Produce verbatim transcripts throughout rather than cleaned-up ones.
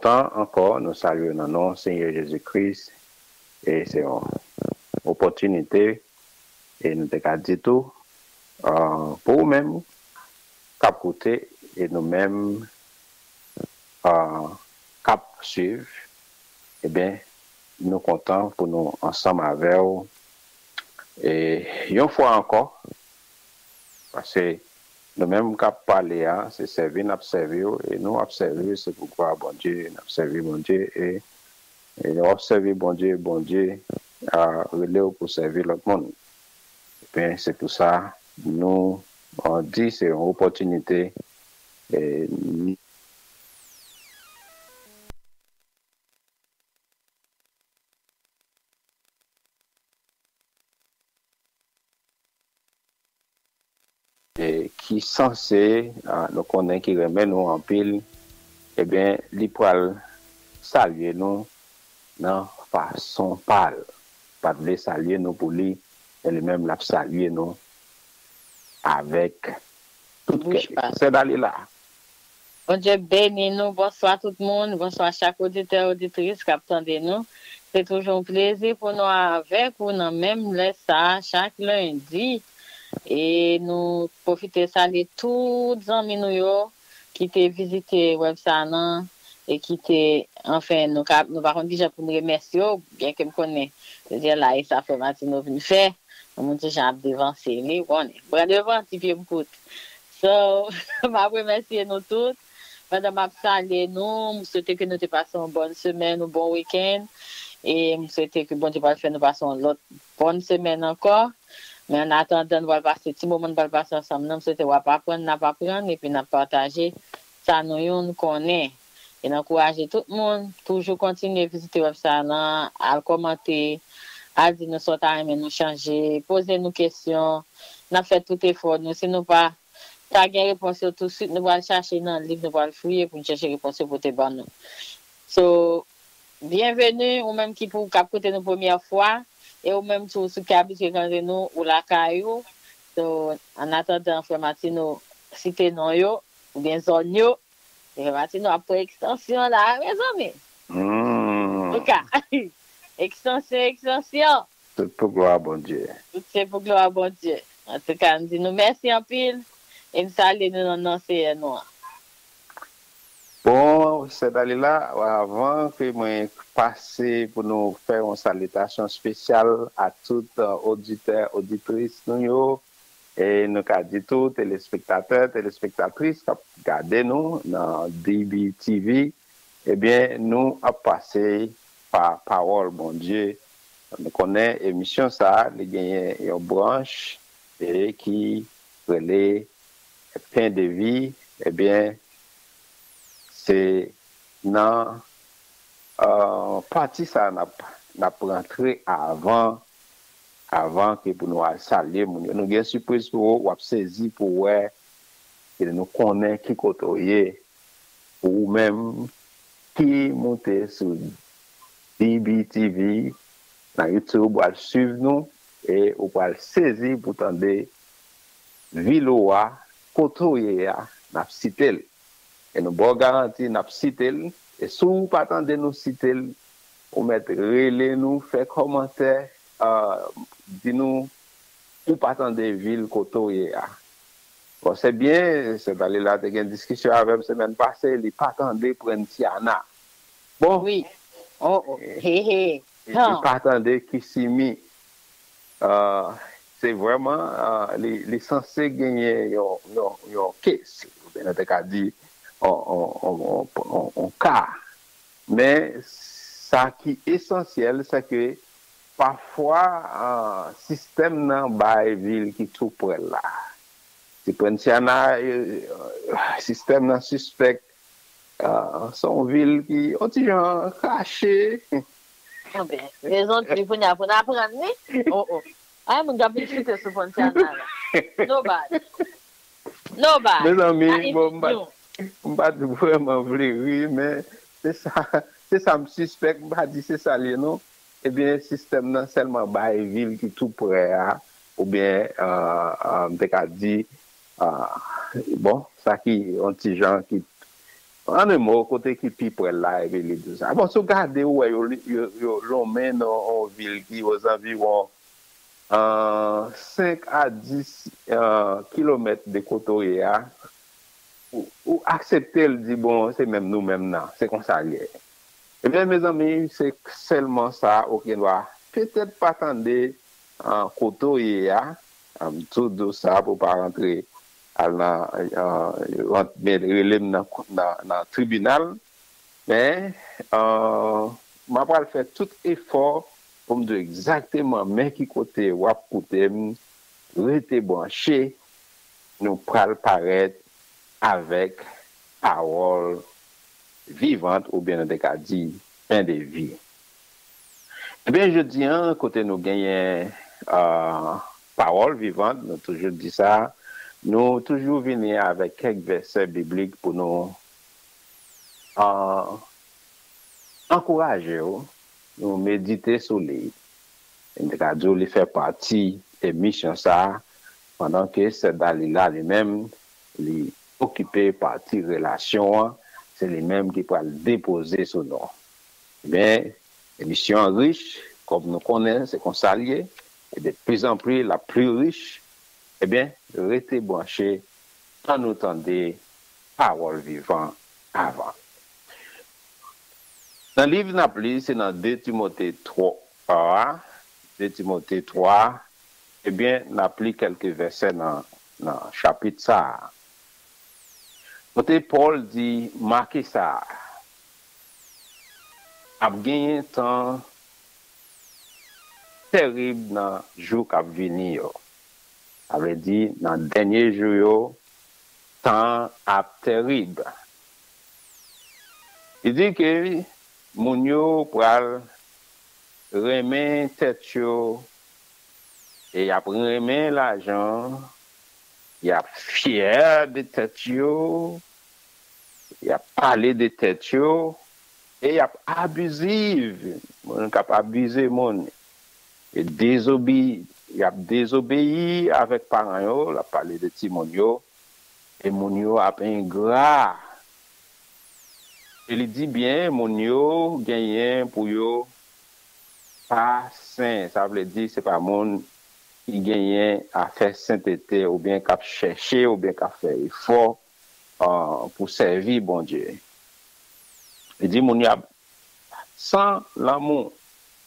An, ankò, nou salye w nan non Senyè Jezi Kris. E se yon opòtinite, e nou te ka di tou, ah, pou ou menm k ap koute, e nou menm, ah, k ap swiv, ebyen, nou kontan pou nou ansanm avè w. E yon fwa ankò, paske nou menm k ap pale a, se sèvi n ap sèvi w, e nou ap sèvi w, se pou glwa Bondye, n ap sèvi Bondye, e, e lè w ap sèvi Bondye, Bondye a rele w pou sèvi lòt moun. Ebyen, se pou sa, nou, an di, se yon opòtinite, e, e, ki sanse, ah, nou konnen ki renmen nou anpil, ebyen, li pral salye nou nan fason pa l. Pa t vle salye nou pou li, men li menm l ap salye nou avèk tout kè li. Sè Dalila. Bondye beni nou. Bonswa tout moun. Bonswa chak oditè, oditris k ap tande nou. Se toujou yon plezi pou nou avèk ou nan menm lè sa a, chak lendi. E nou pwofite salye tout zanmi nou yo ki te vizite wèb sa a nan, e ki te, anfen, nou ka, nou pa konn kijan pou n remèsye yo, byenke m konnen, se travay sa Frè Martino vin fè. Yon moun ti jan ap devanse li, ou konnen. Pran devan, ti pye m kout. So, m ap remèsye nou tout. Pandan m ap salye nou, m swete ke nou te pase yon bòn semèn, yon bon wikenn. E m swete ke Bondye pral fè nou pase yon lòt bòn semèn ankò. Men an atandan, nou pral pase ti moman nou pral pase ansanm nan. M swete w ap aprann, n ap aprann, epi n ap pataje sa nou youn konnen. E n ankouraje tout moun, toujou kontinye vizite wèb sa a nan, al kòmante, al di nou sa w ta renmen nou chanje, poze nou kesyon. N ap fè tout efò nou. Si nou pa ta gen repons yo tousuit, nou pral chache nan liv, nou pral fouye pou n chèche repons yo pou te ban nou. So, byenveni, ou menm ki pou, k ap koute nou premyè fwa, e ou menm tou, si w ki abitye tande nou, ou lakay ou. So, an atandan, Frè Martino site non yo, oubyen zòn yo, Frè Martino ap pran ekstansyon la, mezanmi. Hmm. Antouka, ekstansyon, ekstansyon. Tout pou glwa Bondye. Tout se pou glwa Bondye. Antouka, m di nou mèsi anpil, e m salye nou nan non Seyè nou an. Bon, Sè Dalila, avan ke mwen pase pou nou fè yon salitasyon espesyal a tout, eh, oditè, oditris nou yo, e nou ka di tou, telespektatè, telespektatris k ap gade nou nan D B T V, ebyen, nou ap pase pa pawòl Bondye. Nou konnen emisyon sa a, li genyen yon branch, e ki rele Pen de vi, ebyen, se nan, eh, pati sa a n ap, n ap rantre avan, avan ke pou nou al salye moun yo. Nou gen sipriz pou ou, w ap sezi pou w wè, e nou konnen ki kote w ye. Pou ou menm ki moute sou D B T V nan YouTube, w al swiv nou, e ou pral sezi pou tande vil ou a, kote w ye a, n ap site l. E nou ba w garanti n ap site l. E si w pa tande nou site l, ou mèt rele nou, fè kòmantè, ah, di nou ou pa tande vil kote w ye a. Bon, se byen, Sè Dalila te gen diskisyon avè m semèn pase, li pa tande Pwennsyana. Bon. Wi. Oh, oh. He, he. Li pa tande Kisimi. Ah, se vrèman, ah, li, li sanse genyen yon, yon, yon case, oubyen nou te ka di yon, yon, yon, yon, yon, yon ka. Men sa ki esansyèl, se ke pafwa, ah, sistèm nan bay vil ki tou prè l la. Ti Pwennsyana, eh, sistèm nan sispèk, ah, se yon vil ki yon ti jan kache. Anben, rezon ki kounye a pou n aprann li. Oh, oh. Ay, moun k ap vin chite sou Pwennsyana la. Nobody. Nobody. Mezanmi, bon, m pa, m pa t vrèman vle ri, men se sa, se sa m sispèk, m pa di se sa l ye, non. Ebyen, sistèm nan sèlman bay vil ki tou prè a, oubyen, ah, ah, m te ka di, ah, bon, sa ki yon ti jan ki, an en mo, kote ki pi prè l la, epi li di w sa. Bon, si w gade, ou wè yo, yo, yo lonmen nan yon vil ki ozanviwon, euh, senk a dis, euh, kilomèt de kote w ye a, ou, ou aksepte l, di, bon, se menm nou menm nan, se konsa l ye. Ebyen, mezanmi, se sèlman sa, ou gen dwa petèt pa tande, euh, kote w ye a, euh, m tou di w sa pou w pa rantre al nan, euh, rant, men rele m nan, nan, nan tribinal, men, euh, m ap pral fè tout efò pou m di w egzakteman men ki kote w ap koute m, rete branche, nou pral parèt avèk pawòl vivant, oubyen nou te ka di pen de vi. Ebyen, jodi a, kote nou genyen, euh, pawòl vivant, nou toujou di sa, nou toujou vini avèk kèk vèsè biblik pou nou, euh, ankouraje w, nou medite sou li. M te ka di w li fè pati emisyon sa a, pandan ke sè Dalila li menm, li okipe pati relasyon an, se li menm ki pral depoze sou nou. Ebyen, emisyon an rich, kòm nou konnen, se konsa l ye, e de pli an pli, l ap pli rich. Ebyen, rete branche, ann nou tande pawòl vivan avan. Nan liv n ap li, se nan de Timote twa, de Timote twa, ebyen, n ap li kèlke vèsè nan, nan chapit sa a. Kote Pòl di, make sa, ap genyen tan terib nan jou k ap vini yo. Sa vle di, nan dènye jou yo, tan an ap terib. Li di ke moun yo pral renmen tèt yo, e y ap renmen lajan, y ap fyè de tèt yo, y ap pale de tèt yo, e y ap abiziv, moun k ap abize moun, e dezobi-, y ap dezobeyi avèk paran yo, l ap pale de timoun yo, e moun yo ap engra. E li di byen, moun yo genyen pou yo pa sen, sa vle di se pa moun ki genyen afè sentete oubyen k ap chèche oubyen k ap fè efò, euh, pou sèvi Bondye. Li di moun yo ap san lanmou,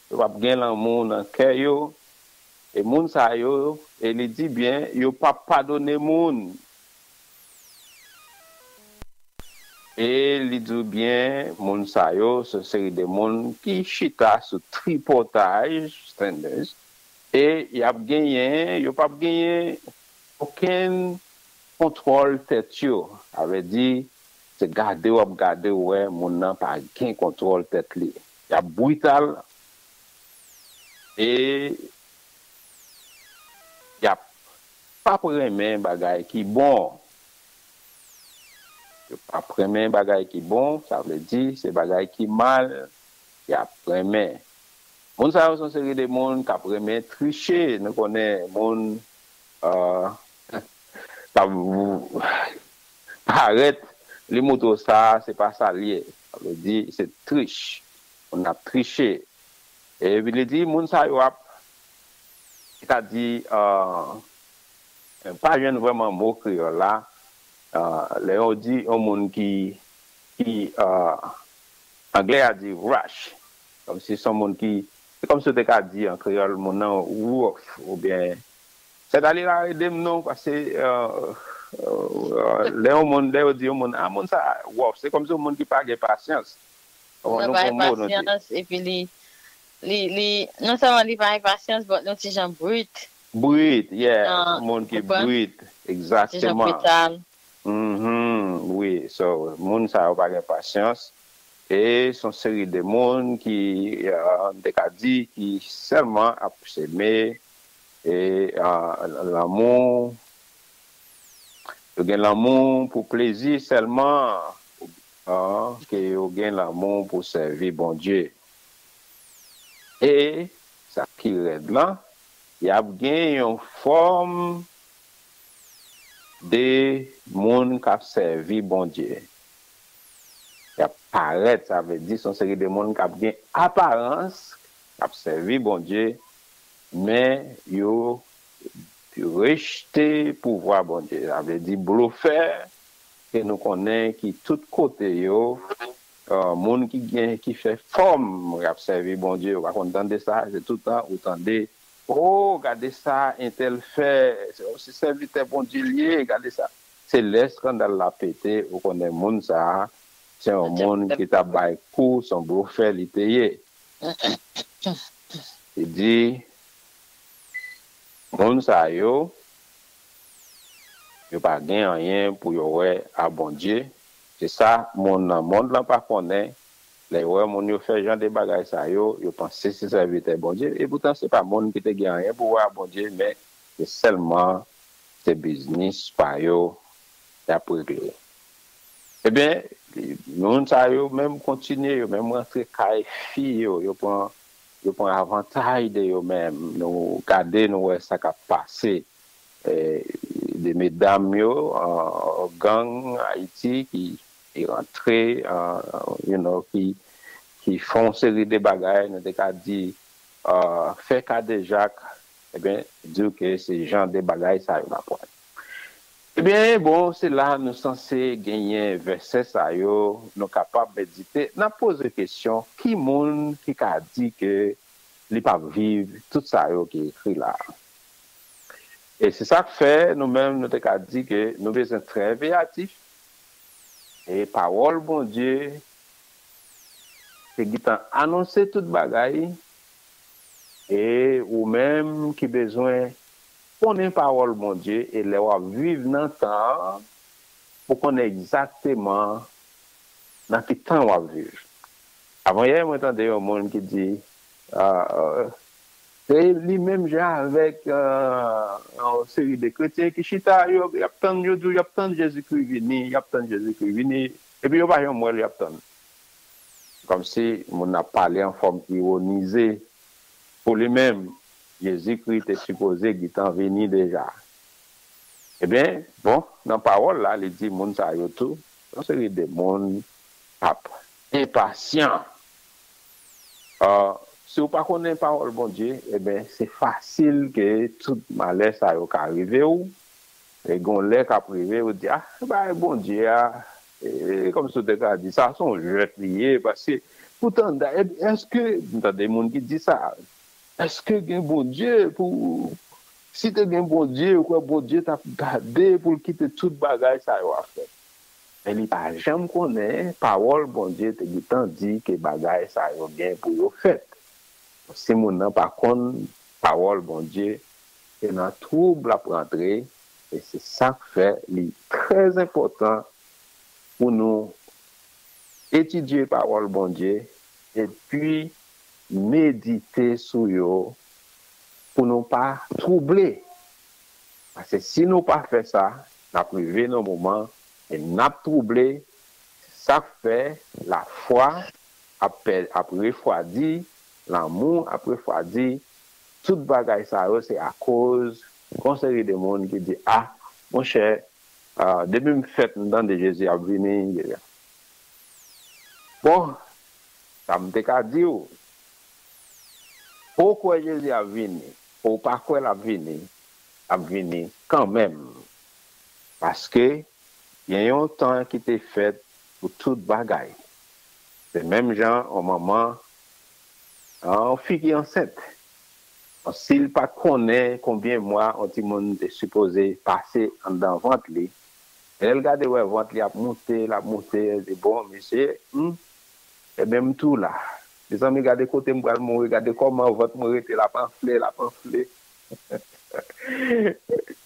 yo p ap gen lanmou nan kè yo, e moun sa yo, e li di byen, yo p ap padone moun. E li di w byen, moun sa yo, se yon seri de moun ki chita sou tripotay, standards, e y ap genyen, yo p ap genyen okenn kontwòl tèt yo. Sa vle di, se gade w ap gade w wè moun nan pa gen kontwòl tèt li. Y ap brital e y ap p ap renmen bagay ki bon. Yo p ap renmen bagay ki bon, sa vle di se bagay ki mal y ap renmen. Moun sa yo se yon seri de moun k ap renmen triche. Nou konnen moun, euh, k ap parèt, li montre w sa, se pa sa l ye. Sa vle di se trich. Moun ap triche. Epi li di moun sa yo ap, se ta di, euh, pa jwenn vrèman mo kreyòl la, euh, lè yo di yon moun ki, ki, euh, anglè a di rash, kòmsi se yon moun ki, se kòmsi yo te ka di an kreyòl, moun nan wof, oubyen, sè Dalila, ede m non, paske, euh, euh, lè yon moun, lè yo di yon moun, a, moun sa wof, se kòmsi yon moun ki pa gen pasyans. Ou konprann? Li pa gen pasyans, epi li, li, li, non sèlman li pa gen pasyans, but li yon ti jan brit. Brit, yeah. Moun ki brit, egzakteman. Yon ti jan brital. Mhm, wi, so, moun sa yo pa gen pasyans. E se yon seri de moun ki, euh, m te ka di, ki sèlman ap seme, e, euh, lanmou, yo gen lanmou pou plezi sèlman, euh, ke yo gen lanmou pou sèvi Bondye. E sa ki rèd lan, y ap gen yon fòm de moun k ap sèvi Bondye. k ap parèt, sa vle di se yon seri de moun k ap gen aparans, k ap sèvi Bondye, men yo rejte pouvwa Bondye. Sa vle di blofè, ke nou konnen ki tout kote yo, euh, moun ki gen, ki fè fòm, y ap sèvi Bondye, ou pa konn tande sa, se tout tan ou tande, oh, gade sa entèl fè, se yon sèvitè Bondye li ye, gade sa. Se lè eskandal la pete, ou konnen moun sa a, se yon moun ki t ap bay kou, se yon blofè li te ye. Li di, moun sa yo, yo pa gen anyen pou yo wè a Bondye. Se sa moun nan mond lan pa konnen. Lè yo wè moun yo fè jan de bagay sa yo, yo panse se sèvitè Bondye. Epoutan, se pa moun ki te gen anyen pou wè a Bondye, men se sèlman se biznis pa yo y ap regle. Ebyen, moun sa yo menm kontinye, yo menm rantre kay fi yo, yo pran, yo pran avantaj de yo menm. Nou gade, nou wè sa k ap pase. Eh, de medam yo, an gang Ayiti ki, ki rantre, an, you know, ki, ki fè yon seri de bagay, nou te ka di, ah, fè kadejak, ebyen, di w ke se jan de bagay sa yo n ap wè. Ebyen, bon, se la nou sanse genyen vèsè sa yo, nou kapab medite. N ap poze kesyon, ki moun ki ka di ke li p ap viv tout sa yo ki ekri la a? E se sa k fè nou menm, nou te ka di ke nou bezwen trè veyatif. E pawòl Bondye te gentan anonse tout bagay. E ou menm ki bezwen konnen pawòl Bondye, e lè w ap viv nan tan an, pou konnen egzakteman nan ki tan w ap viv. Avanyè, mwen tande yon moun ki di, ah, ah, se li menm jan avèk, ah, yon seri de kretyen ki chita, yo, y ap tann, yo di w y ap tann Jezikri vini, y ap tann Jezikri vini, epi yo pa janm wè l, y ap tann. Kòmsi moun nan ap pale an fòm iwonize. Pou li menm, Jezikri te sipoze gentan vini deja. Ebyen, bon, nan pawòl la, li di moun sa yo tou, yon seri de moun k ap enpasyan. Ah, si w pa konnen pawòl Bondye, ebyen, se fasil ke tout malè sa yo ka rive w. E gon lè k ap rive, ou di, ah, bagay Bondye a, e, kòmsi w te ka di, sa se yon jwèt li ye, paske, poutan, da-, e, èske, m tande moun ki di sa, èske gen Bondye pou, si te gen Bondye, ou kwè Bondye t ap gade pou l kite tout bagay sa yo a fèt? Men li pa janm konnen, pawòl Bondye te gentan di ke bagay sa yo gen pou yo fèt. Si moun nan pa konn pawòl Bondye, se nan twoub l ap rantre, e se sa k fè li trè enpòtan pou nou etidye pawòl Bondye epi medite sou yo pou nou pa twouble. Paske si nou pa fè sa, n ap rive nan moman e n ap twouble, se sa k fè lafwa ap pè-, ap refwadi, lanmou ap refwadi, tout bagay sa yo se akoz gon seri de moun ki di, ah, monchè, ah, depi m fèt, m tande Jezi ap vini. Bon, sa m te ka di w, ou kwè Jezi ap vini, ou pa kwè l ap vini, l ap vini kanmenm. Paske gen yon tan ki te fèt pou tout bagay. Se menm jan yon manman, yon fi ki ansent. Bon, si l pa t konnen konbyen mwa yon timoun te sipoze pase anndan vant li, lè l gade wè vant li ap moute, l ap moute, li di, bon, mesye, hmm, ebyen, m tou la. Mezanmi, gade kote m pral mouri, gade kòman vant mwen rete, l ap anfle, l ap anfle.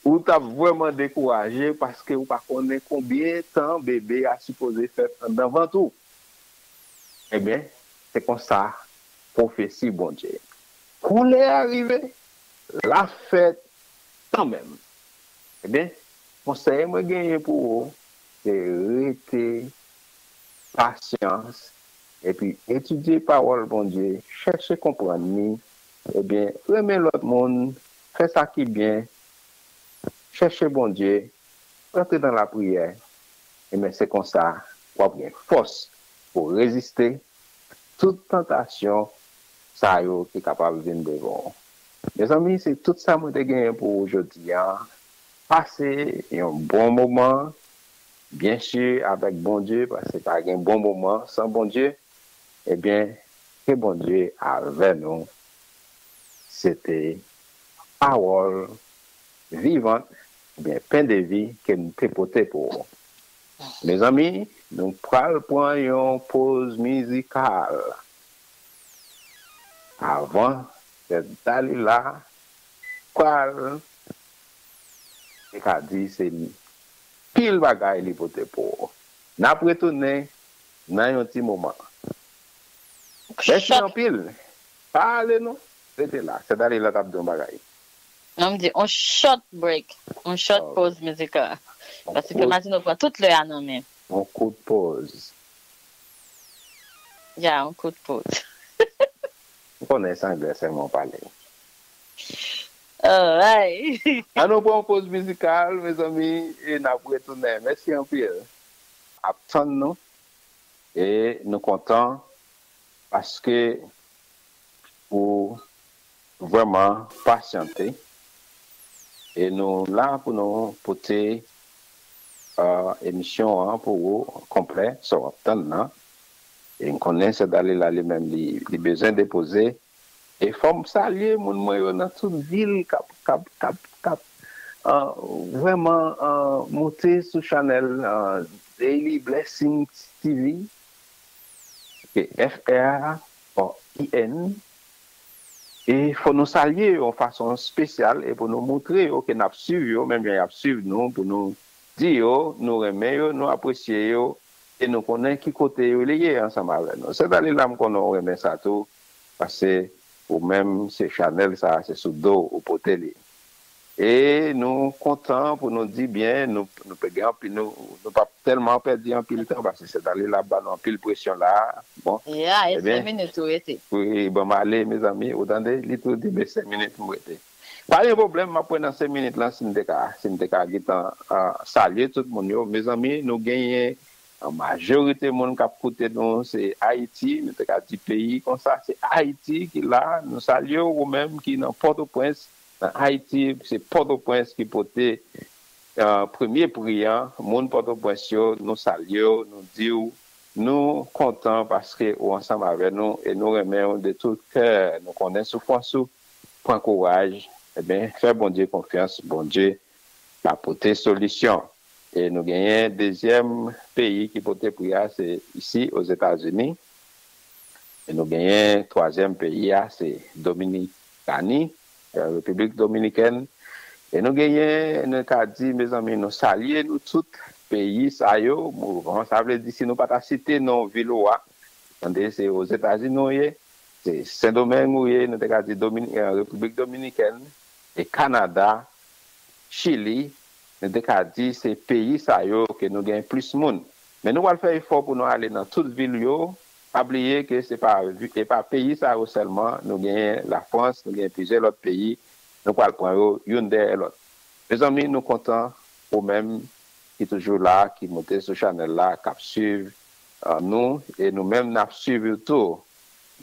Ou t ap vrèman dekouraje paske ou pa konnen konbyen tan bebe a sipoze fèt anndan vant ou. Ebyen, se konsa pwofesi Bondye ye. Kou lè a rive, l ap fèt kanmenm. Ebyen, konsèy mwen genyen pou ou, se rete pasyans, epi etidye pawòl Bondye, chèche konprann li, ebyen, renmen lòt moun, fè sa ki byen, chèche Bondye, rantre nan lapriyè, ebyen, se konsa w ap gen fòs pou reziste tout tantasyon sa yo ki kapab vin devan w. Mezanmi, se tout sa mwen te genyen pou ou jodi a. Pase yon bon moman, byen si avèk Bondye, paske pa gen bon moman san Bondye. Ebyen, ke Bondye avè nou. Se te pawòl vivan, ebyen, pen de vi ke m te pote pou ou. Mezanmi, nou pral pran yon poz mizikal. Avan, sè Dalila pral, e ka di se pil bagay li pote pou ou. N ap retounen nan yon ti moman. Mèsi anpil. Pa ale non. Rete la. Sè Dalila t ap di yon bagay. Non, m di, on short break. On short pause mizikal. Paske Matino pran tout lè a nan men. On kout poz. Ya, on kout poz. Ou konnen se anglè sèlman w pale. Alright. An nou pran yon poz mizikal, mezanmi, e n ap retounen. Mèsi anpil. Ap tann nou. E nou kontan paske ou vrèman pasyante. E nou la pou nou pote uh, emisyon an pou ou konplè, sa w ap tann nan. E m konnen sè Dalila li menm li, li bezwen depoze. E fò m salye moun mwen yo nan tout vil k ap k ap k ap k ap uh, vrèman uh, moute sou chanèl uh, Daily Blessing T V, F R O I N. E fò nou salye yo yon fason espesyal e pou nou montre yo ke n ap swiv yo, menm jan y ap swiv nou, pou nou di yo nou renmen yo, nou apresye yo, e nou konnen ki kote yo li ye ansanm avè nou. Sè Dalila, m konnen w renmen sa tou, paske ou menm, se chanèl sa, se sou do w ou pote li. E nou kontan pou nou di byen, nou, nou pe gen anpil, nou, nou p ap tèlman pèdi anpil tan, paske sè Dalila ap ba nou anpil presyon la. Bon, Ya, e ebyen, senk minit ou rete. Wi, ban m ale, mezanmi, ou tande, li tou di, men senk minit m rete. Pa gen pwoblèm, m ap pran nan senk minit lan, si m te ka, si m te ka gentan uh, salye tout moun yo. Mezanmi, nou genyen an majorite moun k ap koute nou, se Ayiti, nou te ka di peyi konsa, se Ayiti ki la. Nou salye w ou menm ki nan Pòtoprens, nan Ayiti, se Pòtoprens ki pote uh, premye pri an. Moun Pòtoprens yo, nou salye w, nou di w, nou kontan paske ou ansanm avè nou e nou renmen w de tout kè. Nou konnen soufrans ou, pran kouraj, ebyen, fè Bondye konfyans, Bondye ka pote solisyon. E nou genyen dezyèm peyi ki pote pri a, se isi Ozetazini. E nou genyen twazyèm peyi a, se Dominikani, Repiblik Dominikèn. E nou genyen, nou ka di, mezanmi, nou salye nou tout peyi sa yo. Mouvan, sa vle di, si nou pa ta site non vil ou a, tande, se Ozetazini ou ye, se Sendomeng ou ye, nou te ka di Domini, Repiblik Dominikèn, e Kanada, Chili, nou te ka di se peyi sa yo ke nou gen plis moun. Men nou pral fè efò pou nou ale nan tout vil yo. Pa bliye ke se pa, e pa peyi sa yo sèlman, nou gen Lafrans, nou gen plizyè lòt peyi, nou pral pran yo youn dèyè lòt. Mezanmi, nou kontan ou menm ki toujou la, ki moute sou chanèl la, k ap swiv uh, nou, e nou menm n ap swiv ou tou.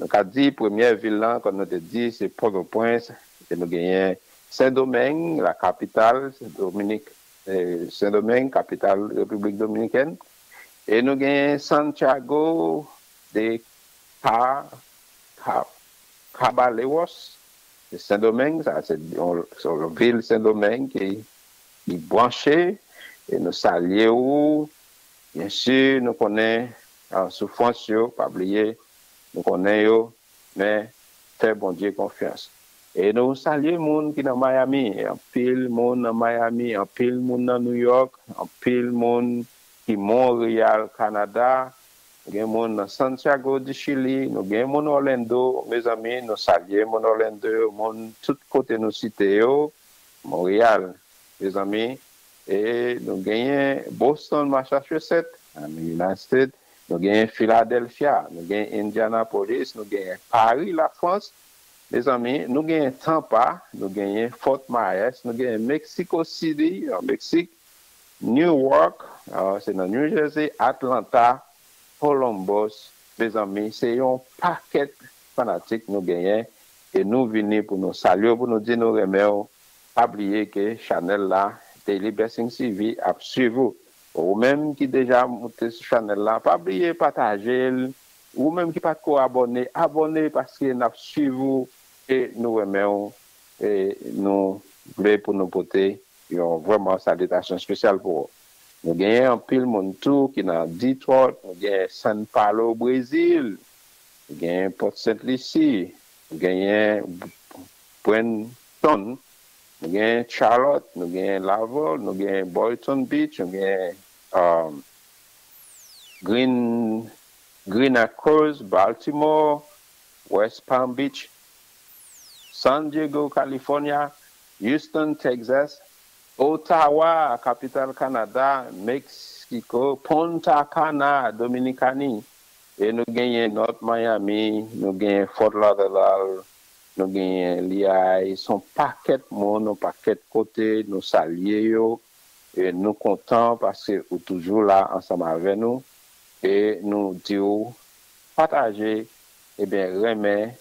Nou ka di premyè vil lan, kòm nou te di, se Pòtoprens, e nou genyen Sendomeng, la kapital, Dominik, eh, Sendomeng, kapital Repiblik Dominikèn, e nou genyen Santiago de Ca, Ca, Caballeros, se Sendomeng, sa se yon, se yon vil Sendomeng ki, ki branche, e nou salye ou, byen si nou konnen uh, soufrans yo, pa bliye, nou konnen yo, men fè Bondye konfyans. E nou salye moun ki nan Miami, anpil moun nan Miami, anpil moun nan New York, anpil moun ki Montréal, Canada, gen moun nan Santiago du Chili, nou gen moun Orlando, mezanmi, nou salye moun Orlando yo, moun tout kote nou site yo, Montréal, mezanmi, e nou genyen Boston, Massachusetts, United States, nou genyen Philadelphia, nou genyen Indianapolis, nou genyen Paris, Lafrans, mezanmi, nou genyen Tampa, nou genyen Fort Myers, nou genyen Mexico City, an Meksik, Newark, uh, se nan New Jersey, Atlanta, Columbus, mezanmi, se yon pakèt fanatik nou genyen, e nou vini pou nou salye w, pou nou di nou renmen w. Pa bliye ke chanèl la, Daily Blessings T V, ap swiv ou. Ou menm ki deja moute sou chanèl la, pa bliye pataje l. Ou menm ki pa t ko abòne, abòne paske n ap swiv ou e nou renmen w. E nou vle pou nou pote yon vrèman salitasyon espesyal pou ou. Nou genyen anpil moun tou ki nan Detroit, nou genyen São Paulo, Brezil, nou genyen Port Saint Lucie, nou genyen Bradenton, nou genyen Charlotte, nou genyen Laval, nou genyen Boynton Beach, nou genyen um, Green, Green Acres, Baltimore, West Palm Beach, San Diego, California, Houston, Texas, Ottawa, kapital Kanada, Meksiko, Punta Cana, Dominikani, e nou genyen North Miami, nou genyen Fort Lauderdale, nou genyen Lehigh, se yon pakèt moun, yon pakèt kote, nou salye yo, e nou kontan paske ou toujou la ansanm avè nou, e nou di w pataje, ebyen, renmen,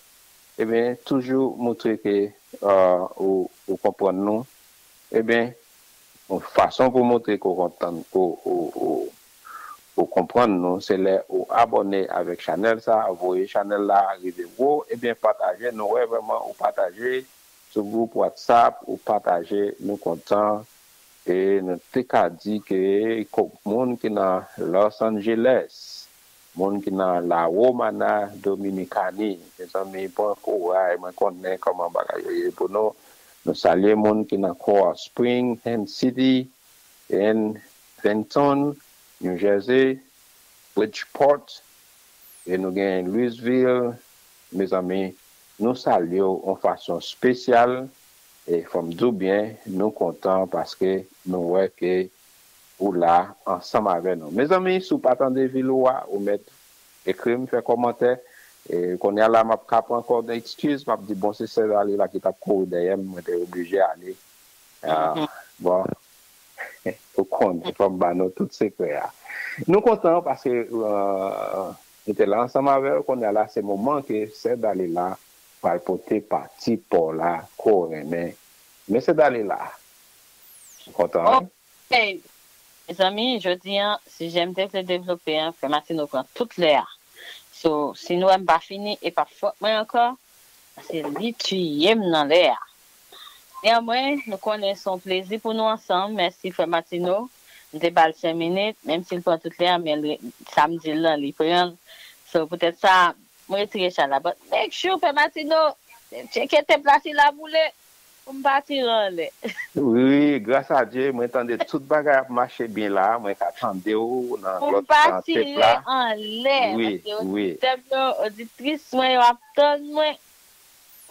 ebyen, toujou moutre ke uh, ou, ou konprann nou. Ebyen, yon fason pou moutre ke ou konprann, ou, ou, ou, ou konprann nou, se lè ou abòne avèk chanèl sa, voye chanèl la rive wo, ebyen, pataje, nou wè vrèman ou pataje sou gwoup WhatsApp, ou pataje, nou kontan. E nou te ka di ke ko- moun ki nan Los Angeles, moun ki nan La Romana Dominicani, mezanmi, pran kouray, mwen konnen kòman bagay yo ye pou nou. Nou salye moun ki nan Coral Spring, Hen City, Hen Benton, New Jersey, Bridgeport, e nou gen Louisville, mezanmi, nou salye w yon fason espesyal, e fò m di w byen, nou kontan paske nou wè ke ou la ansanm avè nou. Mezanmi, si w pa tande vil ou a, ou mèt ekri m, fè kòmantè. E kounye a la, m ap ka pran kòd ekskiz, m ap di, bon, se Sè Dali la ki t ap kouri dèyè m, mwen te oblije ale. Ah, bon, ou konnen, fò m ba nou tout sekrè a. Nou kontan paske uh, nou te la ansanm avè w, kounye a la, se moman ke Sè Dali la pral pote pati pa w la ke w renmen. Men Sè Dali la, ou kontan, wi? Hey, mezanmi, jodi a, sijè m te vle devlope a, Frè Matino pran tout lè a. So, si nou wè m pa fini, e pa fòt mwen ankò, paske li tiye m nan lè a. Nenmwen, nou konnen se yon plezi pou nou ansanm. Mèsi, Frè Matino. M te ba l senk minit, menm si l pran tout lè a, men sa m di l lan, li pran l. So, poutèt sa, m retire chat la. But make sure, Frè Matino, tcheke tep la si l ap boule. Pou m pa tire anlè. Wi, gras a Dye, mwen tande tout bagay ap mache byen la, mwen ka tande w nan lòt tep la. Pou m pa tire anlè, paske oditè m yo, oditris mwen yo ap tann mwen.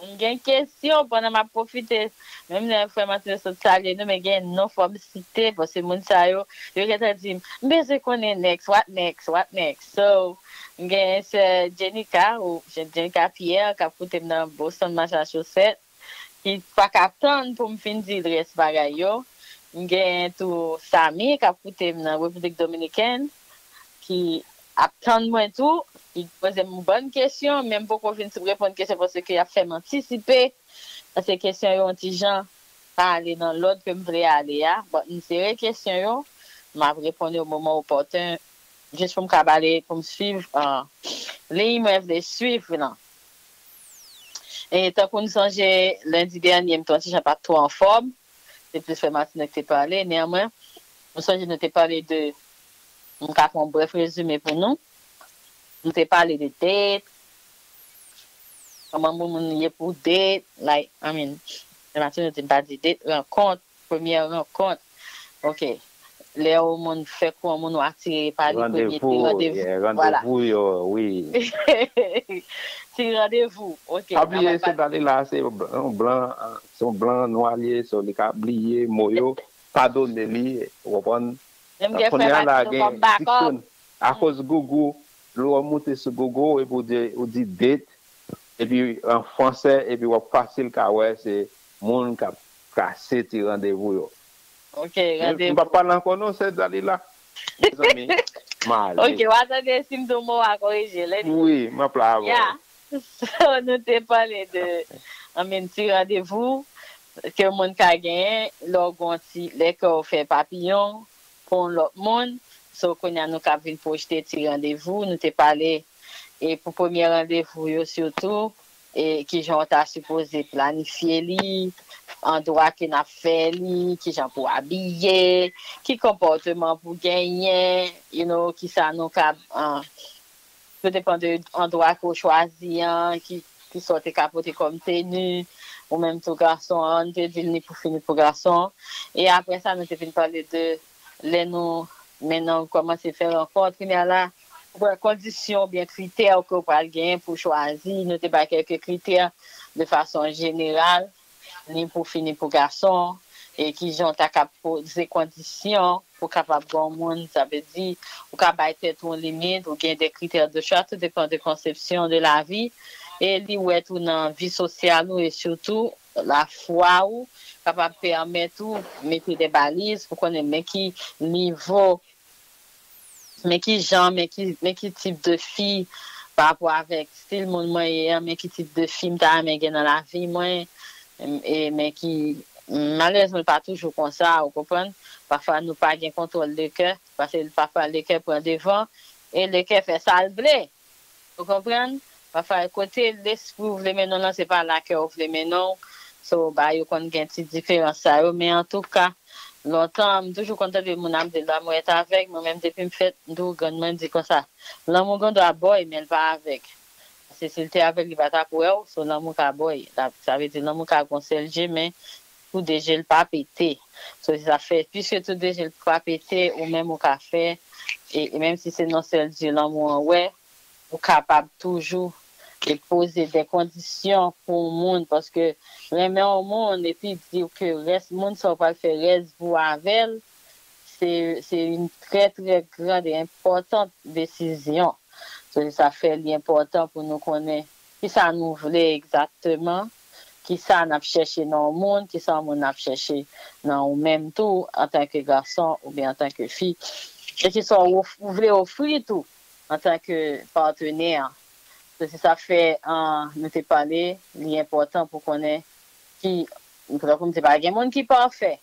M gen kesyon pandan m ap pwofite. Menm lè frè Matino sot salye nou, men gen non fò m site, paske moun sa yo, yo gentan di m, m bezwen konnen next, what next, what next. So, m gen sè Jenica, ou Jenica Pierre, k ap koute m nan Boston, Massachusetts. Ki pa ka tann pou m fin di l rès bagay yo. M gen tou Samy k ap koute m nan Repiblik Dominikèn, ki ap tann mwen tou, ki poze m yon bann kesyon, men m poko fin reponn kesyon paske y ap fè m antisipe, paske kesyon yo yon ti jan pa ale nan lòd ke m vle ale a. But m sere kesyon yo, m ap reponn yo moman opòten, jis pou m ka ale, pou m swiv liy mwen vle swiv lan. E tankou n sonje, lendi dènye, m te yon ti jan pa t twò anfòm. Se plis frè Matino ki te pale. Nenmwen, m sonje nou te pale de, m ka fè yon brèf rezime pou nou. Nou te pale de date, kòman moun moun ye pou date, like, I mean, frè Matino te pa di date, rankont. Premyè rankont. Ok. Lè yon moun fè kou yon moun ou atire pa li, premye ti randevou. Randevou yo, wi. Ti randevou. Ok. Pa bliye, se Dalila, se yon blan, se yon blan nwa li ye, so li ka bliye mo yo, padone li, ou konprann? Kounye a la gen diksyonè, akoz Google, lè w moute sou Google, epi ou di, ou di date, epi an fransè, epi w ap fasil ka wè se moun k ap kase ti randevou yo. Ok, randevou. M p ap pale ankò non, sè Dalila. Mezanmi, M ale. Ok, w a tande si m di w mo a korije. Lè Wi, m ap la avè w. Yeah. So, nou te pale de anmen ti randevou ke moun ka genyen lè w gon ti lè kè w fè papiyon pou yon lòt moun. So, kounye a nou ka vin pwojte ti randevou. Nou te pale e pou premye randevou yo sitou, e kijan w ta sipoze planifye li, andwa ke n ap fè li, kijan pou abiye, ki konpòteman pou genyen, you know, kisa nou ka, uh, tout depan de andwa ke w chwazi an, ki, ki sa w te ka pote kòm teni, ou menm tou gason an, n te di l ni pou fi ni pou gason. E apre sa, nou te vin pale de lè nou, men nan kòmanse fè rankont, kounye a la, ou pran kondisyon oubyen kritè ke w pral genyen pou chwazi, nou te bay kèlke kritè de fason jeneral, ni pou fi ni pou gason, e kijan w ta ka poze kondisyon pou kapab gen yon moun, sa vle di, ou ka bay tèt ou yon limit, ou gen de kritè de chwa, tout depan de konsepsyon de lavi, e li wè tou nan vi sosyal ou, e sitou lafwa ou kapab pèmèt ou mete de baliz pou konnen men ki nivo, men ki jan, men ki, men ki tip de fi pa rapò avèk stil moun mwen ye an, men ki tip de fi m ta renmen gen nan lavi mwen, e men ki, malerezman, li pa toujou konsa, ou konprann? Pafwa, nou pa gen kontwòl de kè, paske pafwa, le kè pran devan, e le kè fè sa l vle. Ou konprann? Pafwa, kote lespri w vle mennen w lan, se pa la kè w vle mennen w. So, bagay yo konn gen ti diferans sa yo, men antouka, lontan, m toujou konn tande moun ap di, lanmou est aveugle, mwen menm, depi m fèt, m toujou grann mwen di konsa, lanmou gen dwa bò w, men l pa avèg. Paske si l te avèg, li pa t ap wè w, so lanmou ka bò w. Sa vle di, lanmou ka gen yon sèl je, men tou de je l pa pete. So, se sa fè, piske tou de je l pa pete, ou menm ou ka fè, e, e menm si se nan sèl je lanmou an wè, ou kapab toujou e poze de kondisyon pou yon moun, paske renmen yon moun epi di w ke rès moun sa w pral fè rès vi w avè l, se, se yon trè, trè grand e enpòtan desizyon. So, se sa fè li enpòtan pou nou konnen kisa nou vle egzakteman, kisa n ap chèche nan yon moun, kisa yon moun ap chèche nan ou menm tou, antanke gason oubyen antanke fi, e kisa w of-, ou vle ofri tou antanke patnè. So, se sa fè, ah, nou te pale, li enpòtan pou konnen ki, tankou m di, pa gen moun ki pafè.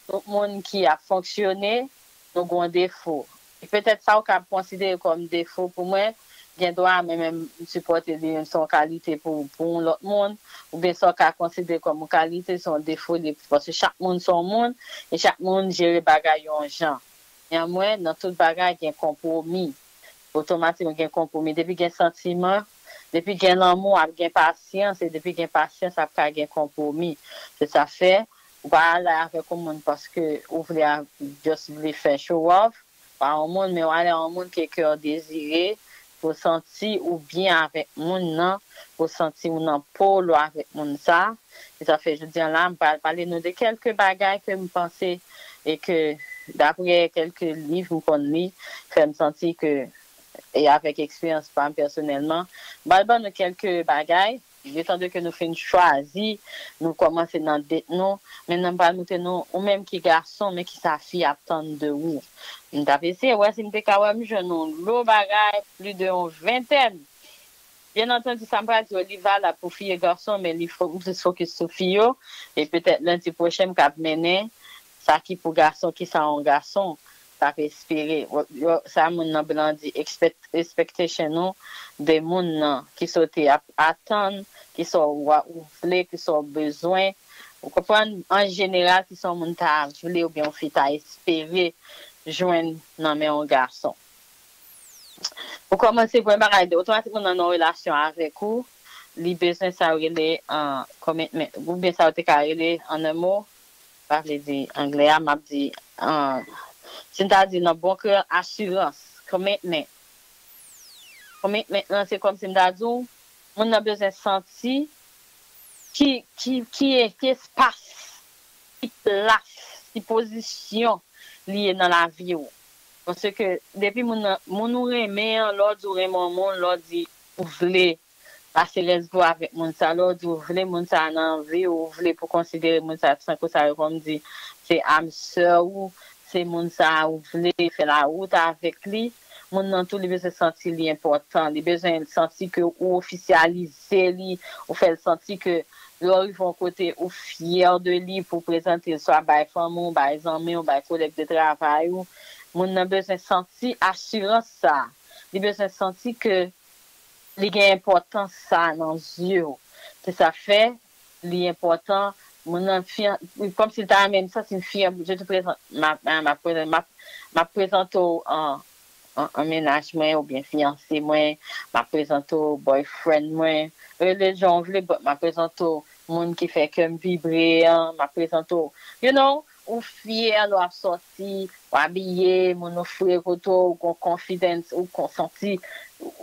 Tout moun ki ap fonksyone, nou gen yon defo. E petèt sa w ka konsidere kòm defo pou mwen, gen dwa mwen menm m sipòte li menm se yon kalite pou, pou yon lòt moun, oubyen sa w ka konsidere kòm yon kalite, se yon defo li ye, paske chak moun se yon moun, e chak moun jere bagay yo yon jan. Nenpwen, nan tout bagay, gen konpwomi. Otomatikman, gen konpwomi. Depi gen santiman, depi gen lanmou, ap gen pasyans, e depi gen pasyans, ap ka gen konpwomi. Se sa fè, ou pa ale avèk yon moun paske ou vle a-, just vle fè show off pa yon moun, men w ale a yon moun ke kè w dezire, pou w santi ou byen avèk moun nan, pou w santi ou nan po w avèk moun sa. E sa fè jodi a la, m pral pale nou de kèlke bagay ke m panse e ke, daprè kèlke liv m konn li, fè m santi ke, e avèk eksperyans pa m pèsonèlman, m pral ban nou kèlke bagay, letan de ke nou fin chwazi, nou kòmanse nan date nou, men nan m pral montre nou, ou menm ki gason, men kisa fi ap tann de ou. M t ap eseye wè si m te ka wè m jwenn yon lo bagay, plis de yon ventèn. Byen antandi, sa m pral di yo, li valab pou fi e gason, men li fo-, m plis fokis sou fi yo. E petèt lendi pwochen, m kab mennen sa ki pou gason, kisa yon gason t ap espere. Yo, sa moun nan blan di, expect-, expectation ou de moun nan, kisa w te ap atann, kisa w, ou vle, kisa w bezwen. Ou konprann? An jeneral, kisa yon moun ta vle oubyen yon fi ta espere jwenn nan men yon gason. Pou kòmanse, premye bagay, otomatikman nan yon relasyon avèk ou, li bezwen sa yo rele, ah, commitment, oubyen sa yo te ka rele, an en mo, pa vle di anglè a, m ap di, ah, si n ta di nan bon kreyòl, asirans, commitment. Commitment lan, se kòmsi m ta di w, moun nan bezwen santi ki, ki, ki, ki espas, ki plas, ki pozisyon li ye nan lavi w. Paske depi moun nan, moun ou renmen an, lè w di w renmen yon moun, lè w di ou vle pase rès vi w avèk moun sa, lè w di ou vle moun sa nan vi w, ou vle pou konsidere moun sa tankou sa yo kòm di, se âme sœur ou, se moun sa ou vle fè lawout avèk li, Moun nan tou, li bezwen santi li enpòtan. Li bezwen santi ke ou ofisyalize li, ou fè l santi ke lè w rive yon kote, ou fyè de li pou w prezante l swa bay fanmi w, bay zanmi w, bay kolèg de travay ou. Moun nan bezwen santi asirans sa a. Li bezwen santi ke li gen enpòtans sa a nan zye w. Se sa fè li enpòtan. Moun nan fye, kòmsi l ta renmen m santi l fyè. Je te prezante, m ap, m ap prezante, m ap, m ap prezante w an, an, an mennaj mwen oubyen fiyanse mwen, m ap prezante w boyfriend mwen. Rele l jan w vle, but m ap prezante w moun ki fè kè m vibre an, m ap prezante w, you know, ou fyè lè w ap sòti, w abiye, moun ou fre kote w, ou gon confidence, ou kon santi,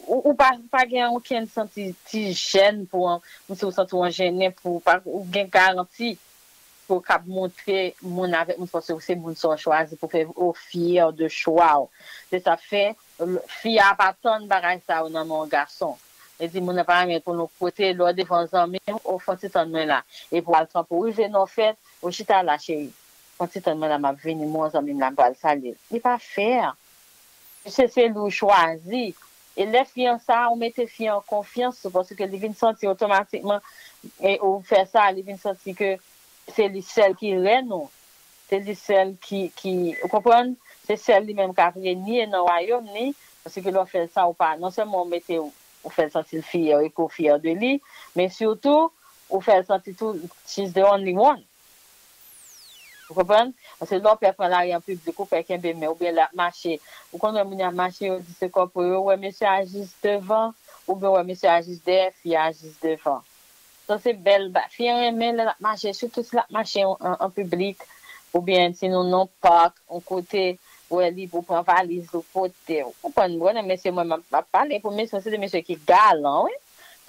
ou, ou pa, pa gen okenn santi ti jèn pou, kòmsi ou santi w an jennen pou, pa, ou gen garanti pou w kab montre moun avèk moun, paske se moun sa w chwazi pou fè, ou fyè de chwa w. Se sa fè, l-, fi a pa tann bagay sa yo nan men yon gason. Li di, moun nan pa renmen pou nou kote, lè w devan zanmi w, ou fè yon ti tann mwen la. Epi w al kanpe, ou rive nan fèt, ou chita la, cheri. Fè yon ti tann mwen la, m ap vini, m wè yon zanmi m la, m pral salye l. Li pa fè. Misye se li w chwazi. E lè fi an sa, ou mete fi an konfyans ou, paske li vin santi otomatikman, e ou fè sa, li vin santi ke se li sèl ki rèn ou. Se li sèl ki, ki, ou konprann? Se sèl li menm k ap renye nan wayòm li, paske lè w fè l sa, ou pa, non sèlman ou mete, ou fè l santi l fyè, epi ou fyè de li, men sitou, ou fè l santi tou, she's the only one. Ou konprann? Paske lè w pè pran lari an piblik, ou pè kenbe men, oubyen lè ap mache. Ou konn wè moun y ap mache, yo di se kòpre yo, ou wè mesye a jis devan, oubyen ou wè mesye a jis dèyè, fi a jis devan. So se bèl ba-, fi an renmen lè l ap mache, sitou si l ap mache an, an, an piblik, oubyen si nou nan pak, yon kote, ou wè li pou pran valiz, ou pote. Ou konprann, mwen, mesye, mwen, m ap, m ap pale pou mesye, se de mesye ki galan, wi.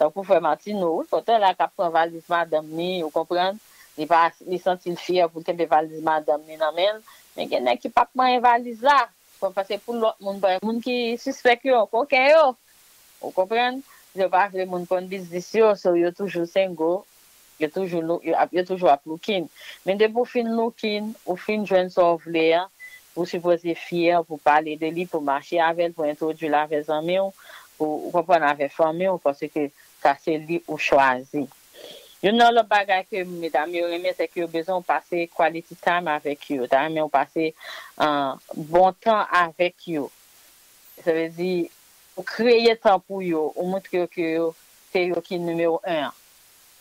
Tankou frè Martino, wi, kote la k ap pran valiz madanm ni, ou konprann? Li pa, li santi l fyè pou l kenbe valiz madanm ni nan men l. Men gen nèg ki p ap manyen valiz la. Paske pou lòt moun, pa moun ki sispèk yo, koken yo. Ou konprann? Yo pa vle moun konn biznis yo, so yo toujou single. Yo toujou lou-, yo ap, yo toujou ap looking. Men depi w fin looking, ou fin jwenn sa w vle a, ou sipoze fyè pou pale de li, pou mache avè l, pou entwodui l avè zanmi w, pou ou konprann avè fanmi w, paske sa se li ou chwazi. Youn nan lòt bagay ke medam yo renmen, se ke yo bezwen w pase quality time avèk yo. Ta renmen w pase, ah, bon tan avèk yo. Sa vle di, ou kreye tan pou yo, ou montre yo ke yo, se yo ki nimewo en an.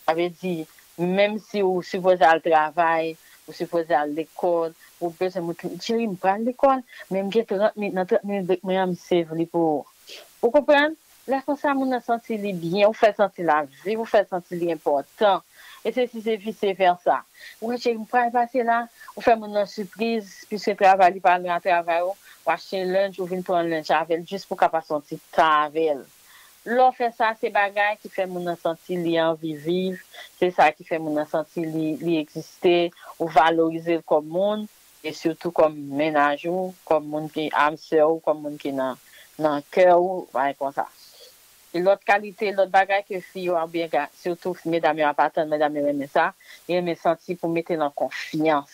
Sa vle di, menm si ou sipoze al travay, ou sipoze al lekòl, ou bezwen montre, cheri, m pral lekòl, men m gen trant minit, nan trant minit brek mwen an, m save li pou ou. Ou konprann? Lè konsa, moun nan santi li byen, ou fè l santi l ap viv, ou fè l santi li enpòtan. E se si se vise vèsa. Ou wè, cheri, m pral pase la, ou fè moun nan sipriz, piske travay li pa lwen a travay ou, ou achte lunch, ou vin pran lunch avè l, jis pou w ka pase yon ti tan avè l. Lè w fè sa, se bagay ki fè moun nan santi li anvi viv, se sa ki fè moun nan santi li, li egziste, ou valorize l kòm moun, e sitou kòm mennaj ou, kòm moun ki, ah, sè ou, kòm moun ki nan, nan kè ou, bagay konsa. E lòt kalite, lòt bagay ke fi yo oubyen ga-, sitou medam yo ap atann, medam yo renmen sa, yo renmen santi pou mete nan konfyans.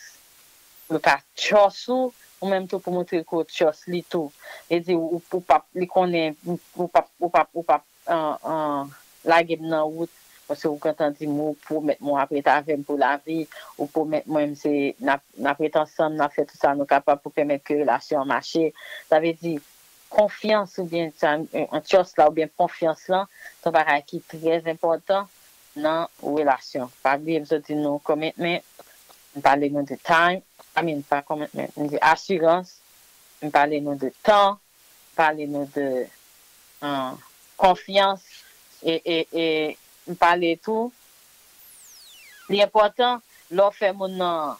Yo ka trust ou, ou menm tou pou montre ke w trust li tou. E di ou, ou p ap, li konnen, ou p ap, ou p ap, ou p ap, an, an, lage m nan wout, paske ou gentan di m ou pwomèt mwen w ap ret avè m pou lavi, ou pwomèt mwen m se, n ap, n ap ret ansanm, n ap fè tout sa nou kapab pou pèmèt ke relasyon an mache. Sa vle di, konfyans oubyen sa, an trust la oubyen konfyans lan, se yon bagay ki trè enpòtan nan relasyon. Pa bliye m sot di nou commitment, m pale nou de time, I mean, pa commitment, m di asirans, m pale nou de tan, m pale nou de, ah, konfyans, e, e, e m pale tou, li enpòtan lè w fè moun nan,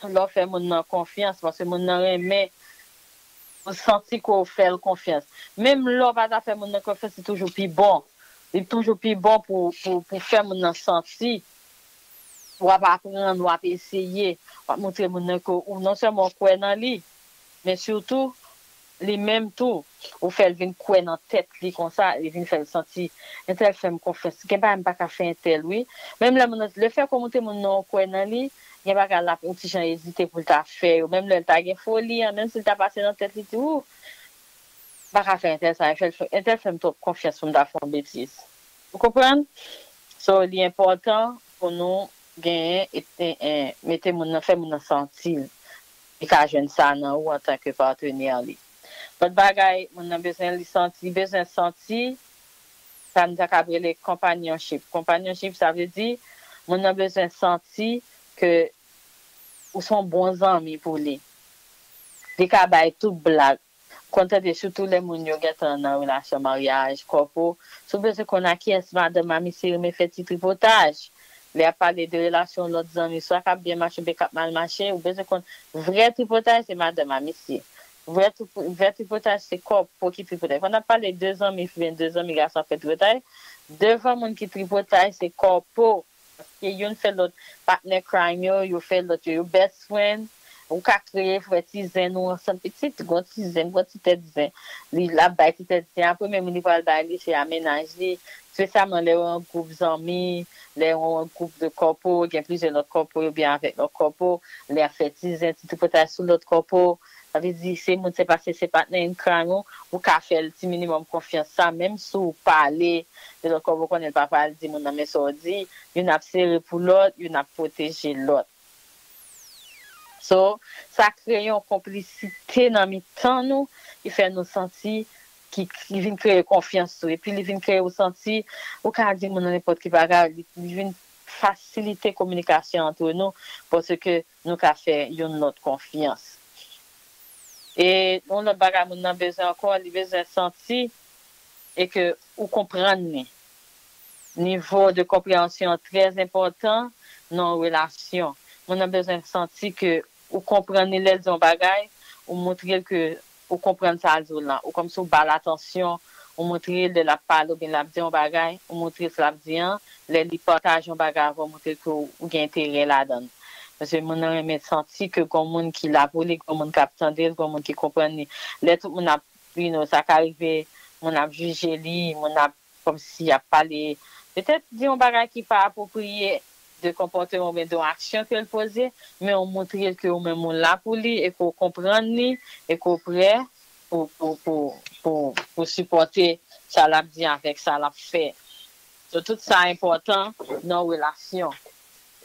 lè w fè moun nan konfyans, paske moun nan renmen ou santi ke w fè l konfyans. Menm lè w pa ta fè moun nan konfyans, li toujou pi bon. Li toujou pi bon pou, pou, pou fè moun nan santi w ap aprann, w ap eseye, w ap montre moun nan ke ou non sèlman w kwè nan li, men sitou, li menm tou, ou fè l vin kwè nan tèt li konsa, li vin fè l santi, entèl fè m konfyans. Gen bagay m pa ka fè entèl, wi. Menm lè moun nan, lefètke w montre moun nan w kwè nan li, gen bagay l ap yon ti jan ezite pou l ta fè yo. Menm lè l ta gen foli an, menm si l ta pase nan tèt li, di, ou, pa ka fè entèl sa, entèl fè, entèl fè m twòp konfyans pou m ta fè yon betiz. Ou konprann? So, li enpòtan pou nou genyen e, e, e mete moun nan, fè moun nan santi li ka jwenn sa nan ou antanke patnè li. Lòt bagay, moun nan bezwen li santi, li bezwen santi sa nou ta kab rele companionship. Companionship, sa vle di, moun nan bezwen santi ke ou se yon bon zanmi pou li. Li ka bay tout blag. Konn tande, sitou lè moun yo gentan nan relasyon maryaj, kòpo, si w bezwen konn a kiyès madanm a misye renmen fè ti tripotaj. Lè y ap pale de relasyon lòt zanmi, swa k ap byen mache oubyen k ap mal mache, ou bezwen konn vrè tripotaj se madanm a misye. Vrè, tri- vrè tripotaj se kòpo ki tripotaj. Fò n ap pale de zanmi fi oubyen de zanmi gason ap fè tripotaj. Devan moun ki tripotaj se kòpo. Paske youn fè lòt patnè crime yo, yo fè lòt yo, yo best friend. Ou ka kreye frè ti zen nou ansanm pitit, gon ti zen, gon ti tèt zen. Li l ap bay ti tèt zen. Apre menm li pral bay li, se a mennaj li. Espesyalman lè yo an gwoup zanmi, lè yo an gwoup de kòpo, gen plizyè lòt kòpo, yo byen avèk lòt kòpo, lè y ap fè ti zen, ti tripotaj sou lòt kòpo. Sa vle di, se moun, se paske se patnè in crime ou, ou ka fè l ti minimòm konfyans sa, menm si w pale de lòt kòpo, ou konnen l pa pral di moun nan men sa w di, youn ap sere pou lòt, youn ap pwoteje lòt. So, sa kreye yon konplisite nan mitan nou ki fè nou santi, ki, ki vin kreye konfyans tou. Epi li vin kreye ou santi, ou ka di moun nan nenpòt ki bagay, li, li vin fasilite kominikasyon antre nou, paske nou ka fè youn lòt konfyans. E yon lòt bagay moun nan bezwen ankò, li bezwen santi e ke ou konprann li. Nivo de konpreyansyon an trè enpòtan nan yon relasyon. Moun nan bezwen santi ke ou konprann li lè l di yon bagay, ou montre l ke ou konprann sa l di w lan, ou kòmsi w ba l atansyon, ou montre l lè l ap pale oubyen l ap di yon bagay, ou montre l sa l ap di an, lè li pataje yon bagay avè w, montre l ke w gen enterè ladan l. Paske moun nan renmen santi ke gon moun ki la pou li, gon moun k ap tande l, gon moun ki konprann li. Lè tout moun ap, you know, sa ka rive, moun ap jije li, moun ap kòmsi ap pale, petèt di yon bagay ki pa apwopriye de konpòteman oubyen de yon aksyon ke l poze, men w montre l ke ou menm ou la pou li e ke w konprann li e ke w prè pou, pou, pou, pou, pou sipòte sa l ap di avèk sa l ap fè. So, tout sa enpòtan nan yon relasyon.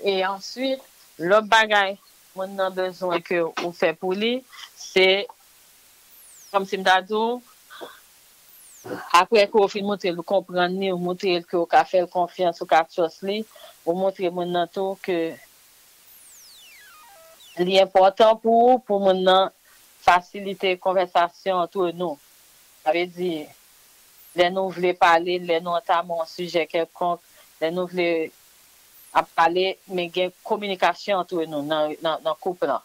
E answit, lòt bagay moun nan bezwen ke ou fè pou li, se kòmsi m ta di w, apre ke w fin montre l ou konprann li, ou montre l ke w ka fè l konfyans, ou ka trust li, ou montre moun nan tou ke li enpòtan pou ou, pou moun nan fasilite konvèsasyon antre nou. Sa vle di, lè nou vle pale, lè nou antame yon sijè kèlkonk, lè nou vle ap pale, men gen kominikasyon antre nou nan, nan, nan koup lan.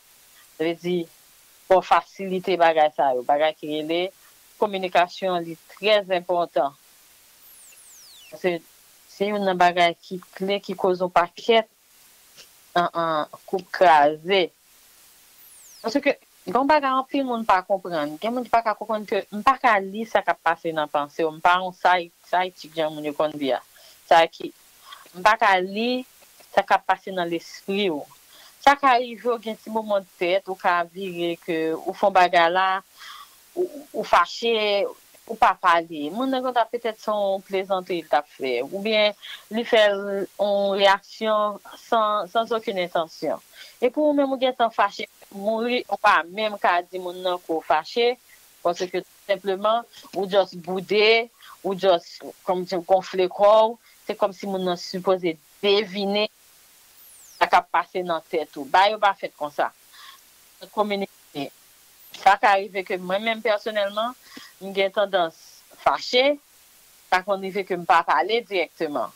Sa vle di, fò fasilite bagay sa yo, bagay ki rele kominikasyon, li trè enpòtan. Paske se youn nan bagay ki kle, ki koz yon pakèt an, an, koup kraze. Paske gen yon bagay anpil moun pa konprann. Gen moun ki pa ka konprann ke m pa ka li sa k ap pase nan panse w. M pa yon psy-, psychic jan moun yo konn di a. Sa ki, m pa ka li sa k ap pase nan lespri w. Sa ka rive w gen ti moman tèt, ou ka vire ke ou fè yon bagay la, ou, ou fache, ou pa pale. Moun nan konn ta petèt se yon plezantri l t ap fè. Oubyen li fè l yon reyaksyon san, sans aucune intention. Epi ou menm ou gentan fache, mouri, ou pa menm ka di moun nan ke w fache, paske tou senpleman, ou just boude, ou just, kòm di, gonfle kò w, se kòmsi moun nan sipoze devine sa k ap pase nan tèt ou. Bagay yo pa fèt konsa. Kominike. Sa ka rive ke mwen menm pèsonèlman, m gen tandans fache, sa konn rive ke m pa pale dirèkteman.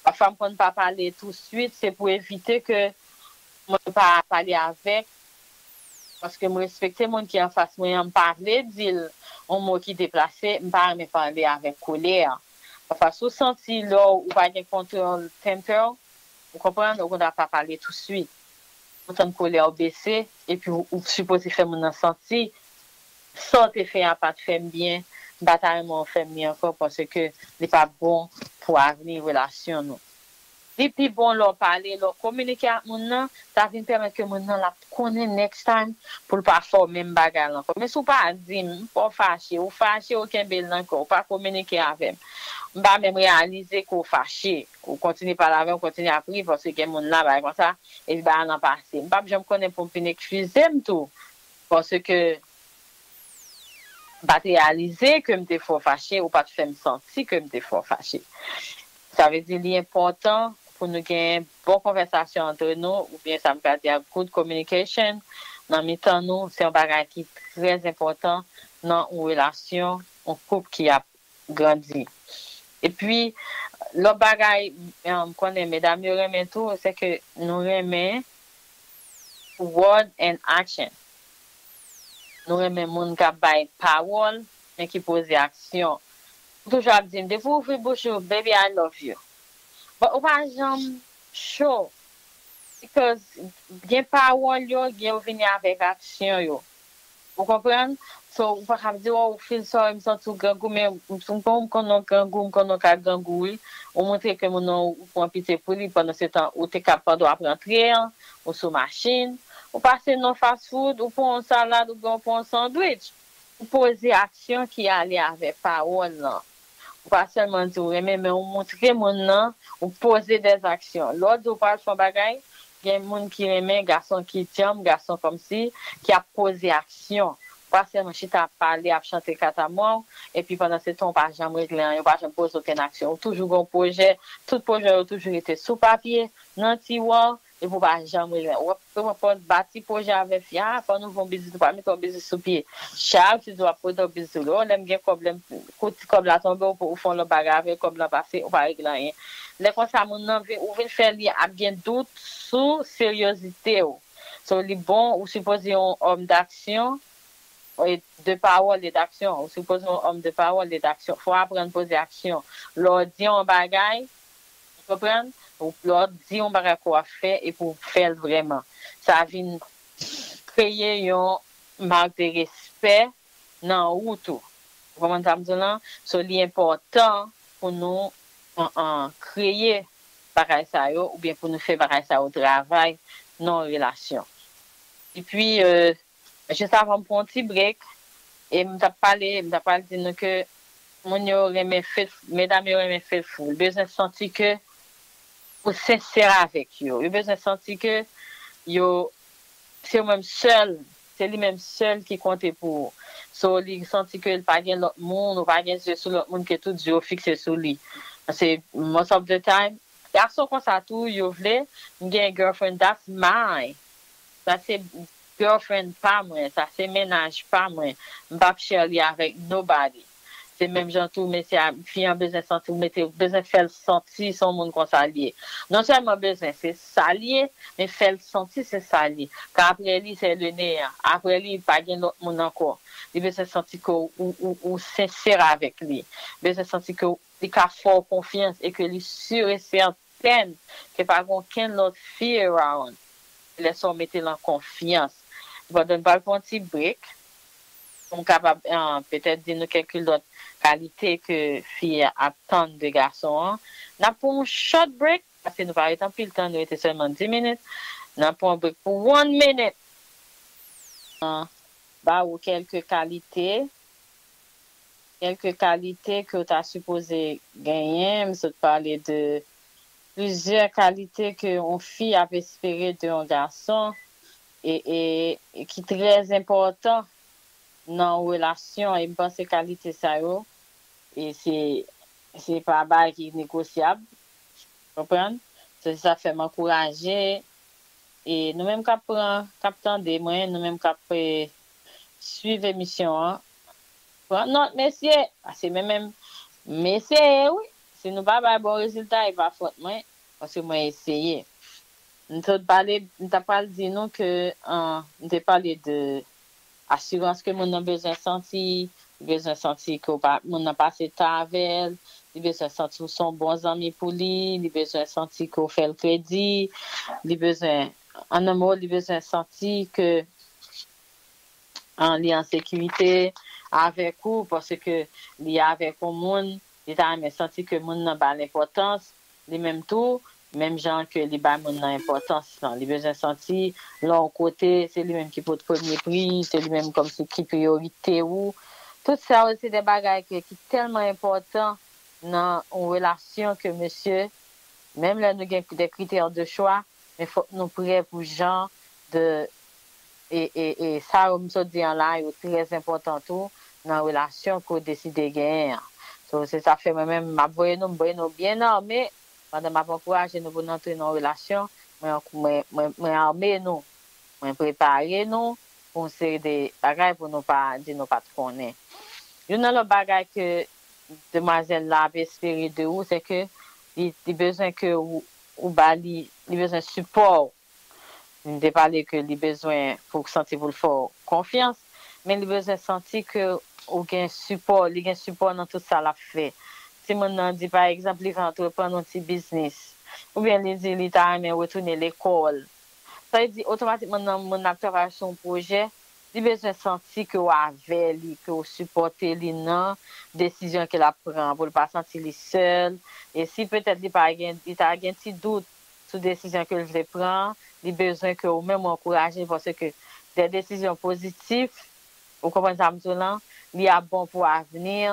Pafwa m konn pa pale touswit, se pou evite ke mwen pa pale avèk, paske m respekte moun ki anfas mwen an, m pa vle di l yon mo ki deplase, m pa renmen pale avèk kolè. Pafwa, si w santi lè w pa gen kontwòl temper w, ou konprann, ou konn pa pale touswit. Ou tann kolè w bese, epi w, ou sipoze fè moun nan santi, sa w te fè a pa t fè m byen, m pa ta renmen w fè m li ankò, paske li pa bon pou avni relasyon nou. Li pi bon lè w pale, lè w kominike ak moun nan, sa vin pèmèt ke moun nan l ap konnen next time pou l pa fè w menm bagay la ankò. Men si w pa di m, m fè w fache, ou fache, ou kenbe l nan kè w, ou pa kominike avè m. M pa menm reyalize ke w fache, ou kontinye pale avè m, ou kontinye ap ri, paske gen moun la, bagay konsa, epi bagay lan pase. M p ap janm konnen pou m vin eskize m tou, paske m pa t reyalize ke m te fè w fache, ou pa t fè m santi ke m te fè w fache. Sa vle di li enpòtan pou nou gen bon konvèsasyon antre nou, oubyen sa m ka di a good communication nan mitan nou, se yon bagay ki trè enpòtan nan yon relasyon, yon koup ki ap grandi. Epi, lòt bagay, m konnen medam yo renmen tou, se ke nou renmen word and action. Nou renmen moun k ap bay pawòl, men ki poze aksyon. Ou toujou ap di m, depi w ouvri bouch ou, baby, I love you. But ou pa janm cho. Because gen pawòl yo, gen yo vini avèk aksyon yo. Ou konprann? So, ou pa ka ap di, oh, ou feel sorry, m santi w grangou, men m konn w grangou, m konn w ka grangou, wi. Ou montre ke moun nan, ou pran pitye pou li, pandan se tan, ou te ka, pandan w ap rantre an, ou sou machin, ou pase nan fast food, ou pran yon salad, oubyen ou pran yon sandwich. Ou poze aksyon ki ale avèk pawòl lan. Ou pa sèlman di ou renmen, men ou montre moun nan, ou poze dèzaksyon. Lè w di ou pral fè yon bagay, gen moun ki renmen gason ki djanm, gason kòmsi, ki ap poze aksyon. Ou pa sèlman chita ap pale, ap chante katamwaw, epi pandan se tan ou pa janm regle anyen, ou pa janm poze okenn aksyon. Ou toujou gen yon pwojè, tout pwojè yo toujou rete sou papye, nan tiwa, epi ou pa janm regle. Ou ap, ou ap bati pwojè avè fi a, fò nou fè yon biznis, ou pa mete yon biznis sou pye. Chak jou w ap pote yon biznis sou li. Oh, lè m gen kòb, lè m kote kòb la tonbe, ou, ou fè yon lòt bagay avè kòb la pase, ou pa regle anyen. Lè konsa, moun nan vin, ou vin fè li ap gen dout sou seryozite w. So, li bon, ou sipoze yon òm daksyon, e de pawòl e daksyon. Ou sipoze yon òm de pawòl e daksyon. Fò w aprann poze aksyon. Lè w di yon bagay, ou konprann? Ou lè w di yon bagay ke w ap fè epi w fè l vrèman. Sa vin kreye yon mak de respè nan ou tou. Ou konprann sa m di w lan? So, li enpòtan pou nou an, an, kreye bagay sa yo, oubyen pou nou fè bagay sa yo travay nan yon relasyon. Epi, euh, jis avan m pran yon ti break, e m t ap pale, m t ap pral di nou ke moun yo renmen faithful, medam yo renmen faithful, bezwen santi ke ou sensè avèk yo. Yo bezwen santi ke yo, se yo menm sèl, se li menm sèl ki konte pou ou. So, li santi ke l pa gen lòt moun, ou pa gen zye sou lòt moun, ke tout zye yo fikse sou li. Paske, most of the time, gason konsa tou, yo vle, m gen girlfriend, that's mine. Sa se girlfriend pa mwen, sa se mennaj pa mwen. M p ap share li avèk nobody. Se menm jan tou, mesye a, fi an bezwen santi, ou mete, ou bezwen fè l santi se yon moun konsa l ye. Non sèlman bezwen, se sa l ye, men fè l santi se sa l ye. Ka apre li, se le néant. Apre li, pa gen lòt moun ankò. Li bezwen santi ke ou, ou, ou sensè avèk li. Bezwen santi ke li ka fè w konfyans e ke li si e sètèn ke pa gen okenn lòt fi around. Lè sa w mete l an konfyans. Pandan n pral pran yon ti break, pou m kapab, ah, petèt di nou kèk lòt kalite ke fi a ap tann de gason an. N ap pran yon short break, paske nou pa ret anpil tan, nou rete sèlman dis minit. N ap pran yon break pou one minute. Ah, ba ou kèlke kalite, kèlke kalite ke w ta sipoze genyen. M sot pale de plizyè kalite ke yon fi ap espere de yon gason e, e, e ki trè enpòtan nan yon relasyon. E m panse kalite sa yo, e se, se pa bagay ki negosyab. Konprann? Se sa k fè m ankouraje, e nou menm k ap pran, k ap tande mwen, nou menm k ap, e, swiv emisyon an, pran nòt, mesye, paske mwen menm, m eseye, wi. Si nou pa bay bon rezilta, e pa fòt mwen, paske mwen eseye. M sot pale, m ta pral di nou ke, ah, m te pale de asirans ke moun nan bezwen santi, li bezwen santi ke w pa, moun nan pase tan avè l, li bezwen santi w se yon bon zanmi pou li, li bezwen santi ke w fè l kredi, li bezwen, an yon mo, li bezwen santi ke, ah, li an sekirite avèk ou, paske li avèk yon moun, li ta renmen santi ke moun nan ba l enpòtans, li menm tou, menm jan ke li bay moun nan enpòtans lan. Li bezwen santi lè w kote, se li menm ki pot premye pri, se li menm kòmsi ki priyorite ou. Tout sa yo, se de bagay ke, ki tèlman enpòtan nan yon relasyon ke, mesye, menm lè nou gen de kritè de chwa, men fòk nou prè pou jan de e, e, e sa yo m sot di an la, yo trè enpòtan tou nan relasyon ke w deside genyen an. So, se sa k fè mwen menm, m ap voye nou, m voye nou byen ame, pandan m ap ankouraje nou pou n antre nan yon relasyon, mwen, mwen, mwen, mwen ame nou, mwen prepare nou pou yon seri de bagay pou nou pa di nou pa t konnen. Youn nan lòt bagay ke demwazèl la ap espere de ou, se ke li, li bezwen ke ou, ou ba li, li bezwen sipò w. M te pale ke li bezwen pou santi pou l fè w konfyans, men li bezwen santi ke ou gen sipò, li gen sipò nan tout sa l ap fè. Timoun nan di, pa egzanp, li vle antreprann yon ti biznis, oubyen li di li ta renmen retounen lekòl. Sa vle di, otomatikman, nan moun nan ap travay sou yon pwojè, li bezwen santi ke w avè li, ke w sipòte li nan desizyon ke l ap pran, pou l pa santi li sèl. E si petèt li pa gen, li ta gen ti dout sou desizyon ke l vle pran, li bezwen ke ou menm ou ankouraje l, paske de desizyon pozitif, ou konprann sa m di w lan, li ap bon pou avni,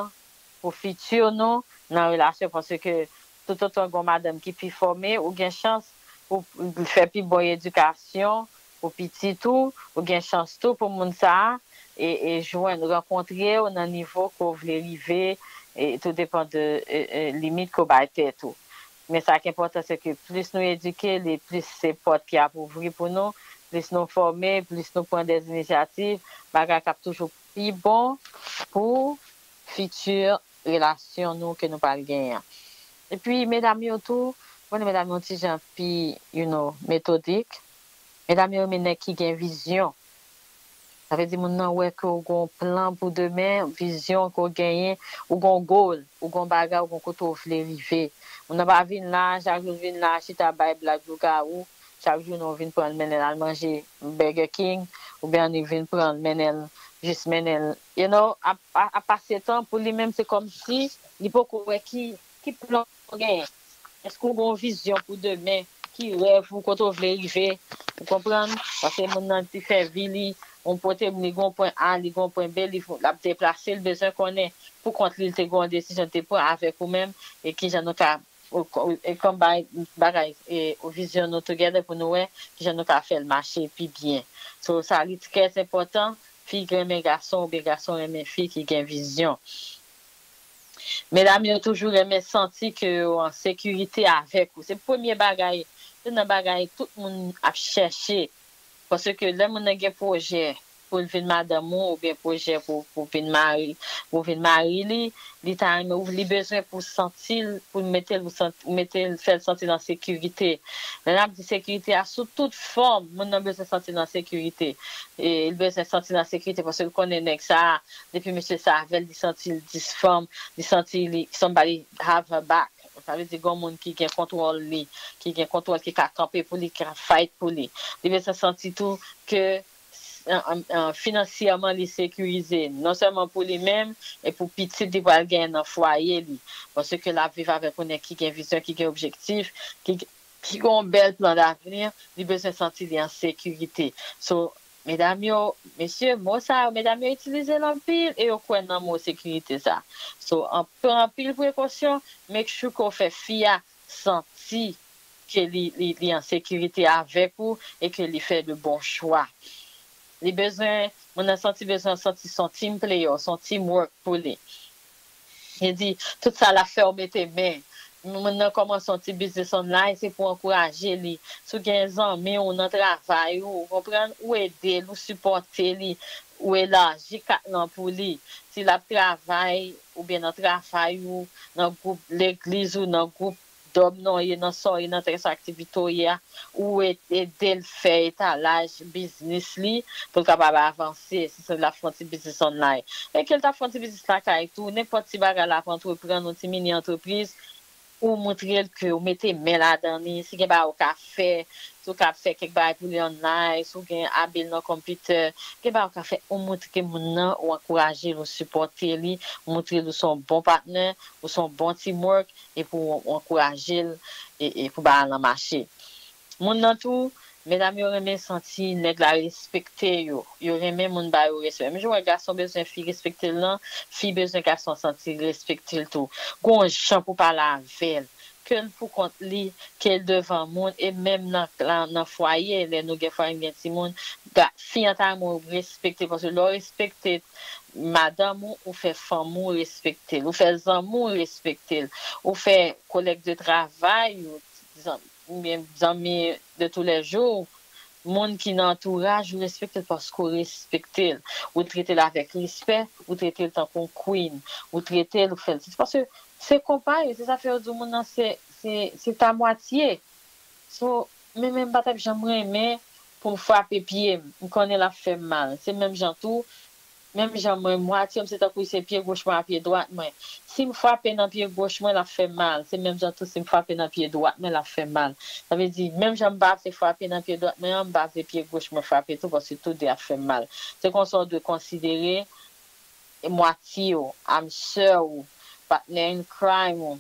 pou fiti nou nan relasyon, paske toutotan gen yon madanm ki pi fòme, ou gen chans pou fè pi bon edikasyon pou pitit ou, ou gen chans tou pou moun sa a e, e jwenn, rankontre w nan nivo ke w vle rive, e tou depan de e, e, limit ke w bay tèt ou. Men sa ki enpòtan, se ke plis nou edike li, plis se pòt ki ap ouvri pou nou, plis nou fòme, plis nou pran de inisyativ, bagay k ap toujou pi bon pou fiti relasyon nou ke nou pral genyen an. Epi, medam yo tou, ou konnen medam yo ti jan pi, you know, metodik. Medam yo renmen nèg ki gen vizyon. Sa vle di moun nan wè ke w gen yon plan pou demen, vizyon ke w genyen, ou gen yon goal, ou gen yon bagay, ou gen yon kote w vle rive. Moun nan pa vin la, chak jou l vin la, chita bay blag lougawou, chak jou nou vin pran l mennen l al manje Burger King, oubyen nou vin pran l mennen l, jis mennen l, you know, ap, ap, ap pase tan pou li menm, se kòmsi li poko wè ki, ki plan w genyen. Èske w gen yon vizyon pou demen? Ki rèv ou, kote w vle rive? Ou konprann? Paske moun nan ti fè vi li, yon kote li gen yon pwen A, li gen yon pwen B, li, l ap deplase, li bezwen konnen pou kont li, li te gen yon desizyon li te pran avèk ou menm, e kijan nou ka, e kòm bagay, bagay, e vizyon nou together pou nou wè kijan nou ka fè l mache pi byen. So, sa li trè enpòtan, fi renmen gason oubyen gason renmen fi ki gen vizyon. Medam yo toujou renmen santi ke yo an sekirite avèk ou. Se premye bagay, youn nan bagay tout moun ap chèche. Paske lè moun nan gen pwojè pou l vin madanm ou, oubyen pwojè pou, pou vin mari, pou vin mari li, li ta renmen, li bezwen pou santi l, pou mete l, mete l, fè l santi l an sekirite. Lè n ap di sekirite a, sou tout fòm, moun nan bezwen santi l an sekirite. E li bezwen santi l an sekirite paske l konnen nèg sa a, depi misye sa avè l, li santi l disfòm, li santi li, somebody have her back. Sa vle di gen moun ki gen kontwòl li, ki gen kontwòl, ki ka kanpe pou li, ki ka fight pou li. Li bezwen santi tou ke finansyèman li sekirize, non sèlman pou li menm, e pou pitit li pral genyen nan fwaye li. Paske l ap viv avèk yon nèg ki gen vizyon, ki gen objektif, ki, ki gen yon bèl plan davni, li bezwen santi li an sekirite. So, medam yo, mesye, mo sa yo, medam yo itilize l anpil e yo kwè nan mo sekirite sa. So, an, pran anpil prekosyon, make sure ke w fè fi a santi ke li, li, li an sekirite avèk ou e ke li fè de bon chwa. Li bezwen, moun nan santi bezwen santi se yon team player, se yon team work pou li. Li di, tout sa l ap fè, ou mete men. Moun nan kòmanse yon ti biznis online, se pou ankouraje li. Si w gen zanmi w nan travay ou, ou konprann, ou ede l, ou sipòte li, ou elaji kat lan pou li. Si l ap travay, oubyen nan travay ou, nan gwoup legliz ou, nan gwoup dòm nan w ye, nan sa w ye, nan tèks aktivite w ye a, ou e-, ede l fè etalaj biznis li pou l kapab avanse, si se l ap fè yon ti biznis online. E ke l ta fè yon ti biznis lakay tou, nenpòt ti bagay l ap antreprann, yon ti mini antrepriz, ou montre l ke w mete men ladan li, si gen bagay ou ka fè, si w ka fè kèk bagay pou li online, si w gen abil nan konpitè, gen bagay ou ka fè, ou montre moun nan, ou ankouraje l, ou sipòte li, ou montre l ou se yon bon patnè, ou se yon bon teamwork, epi w, w ankouraje l, e, e pou bagay lan mache. Moun nan tou, medam yo renmen santi nèg la respekte yo. Yo renmen moun ba yo respè. Menm jan w wè gason bezwen fi respekte l lan, fi bezwen gason santi respekte l tou. Gon jan pou pale avè l. Ke l pou kont li, ke l devan moun, e menm nan, nan, nan fwaye, lè nou gen fwaye, n gen timoun, fi an ta renmen w respekte, paske lè w respekte madanm ou, ou fè fanm ou respekte l, ou fè zanmi w respekte l, ou fè kolèg de travay ou, oubyen zanmi de toulèjou, moun ki nan antouraj ou respekte l paske w respekte l. Ou trete l avèk respè, ou trete l tankou yon queen, ou trete l, ou fè l. Se paske se konpa yo, se sa fè yo di w moun nan se, se, se ta mwatye. So, men menm m pa t ap janm renmen pou m frape pye m. M konnen l ap fè m mal. Se menm jan tou, menm jan mwen, mwatye m se tankou se pye goch mwen a pye dwat mwen. Si m frape nan pye goch mwen, l ap fè m mal. Se menm jan tou si m frape nan pye dwat mwen, l ap fè m mal. Sa vle di, menm jan m pa vle frape nan pye dwat mwen an, m pa vle pye goch mwen frape tou, paske tou de ap fè m mal. Se konsa w dwe konsidere mwatye w, âme sœur ou, partner in crime ou,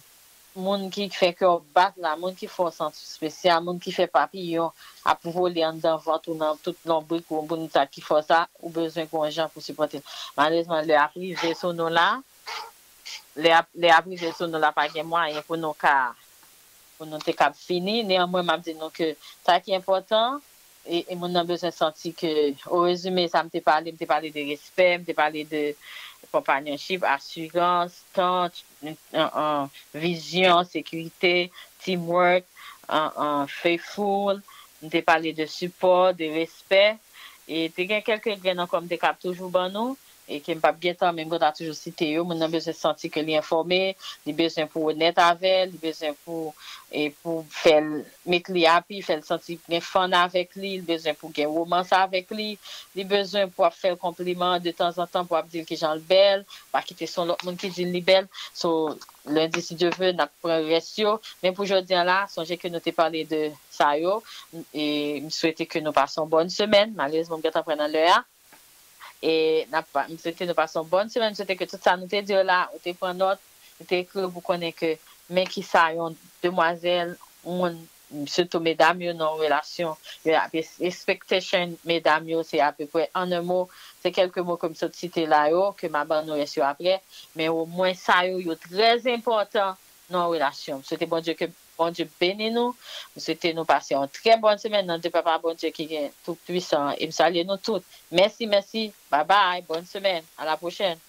moun ki fè kè w bat la, moun ki fè w santi w espesyal, moun ki fè papiyon ap vole anndan vant ou nan tout lonbrik ou, moun sa ki fè w sa, ou bezwen gon jan pou sipòte l. Malerezman, lè ap rive sou nou la, lè ap, lè ap rive sou nou la, pa gen mwayen pou nou ka, pou nou te kab fini. Neanmwen, m ap di nou ke sa ki enpòtan, e, e moun nan bezwen santi ke, o rezime, sa m te pale, m te pale de respè, m te pale de companionship, asirans, tan, an, an, vizyon, sekirite, teamwork, an, an, faithful, m te pale de sipò, de respè, e te gen kèlke grenn ankò m te kab toujou ban nou, e ke m p ap gen tan, men m kontan toujou site yo. Moun nan bezwen santi ke li enfòme, li bezwen pou w onèt avè l, li bezwen pou, e pou fè l, make li happy, fè l santi gen fun avèk li, li bezwen pou gen womans avèk li, li bezwen pou ap fè l konpliman de tanzantan, pou ap di l kijan l bèl, pa kite se yon lòt moun ki di l li bèl. So, lendi, si Dye vle, n ap pran rès yo. Men pou jodi a la, sonje ke nou te pale de sa yo, e m swete ke nou pase yon bòn semèn. Malerezman, m gentan pran nan lè a. E n ap, m swete nou pase yon bòn semèn. M swete ke tout sa nou te di yo la, ou te pran nòt, ou te ekri yo pou konnen ke men kisa yon demwazèl, moun, sitou medam yo nan yon relasyon, yo ap es-, expectation medam yo, se apeprè, an en mo, se kèlke mo ke m sot site la yo, ke m a ban nou rès yo aprè, men omwen sa yo, yo trè enpòtan nan yon relasyon. M swete Bondye ke Bondye beni nou. M swete nou pase yon trè bòn semèn nan de Papa Bondye ki gen tou pwisan an. E m salye nou tout. Mèsi, mèsi. Babay. Bòn semèn. A la pwochèn.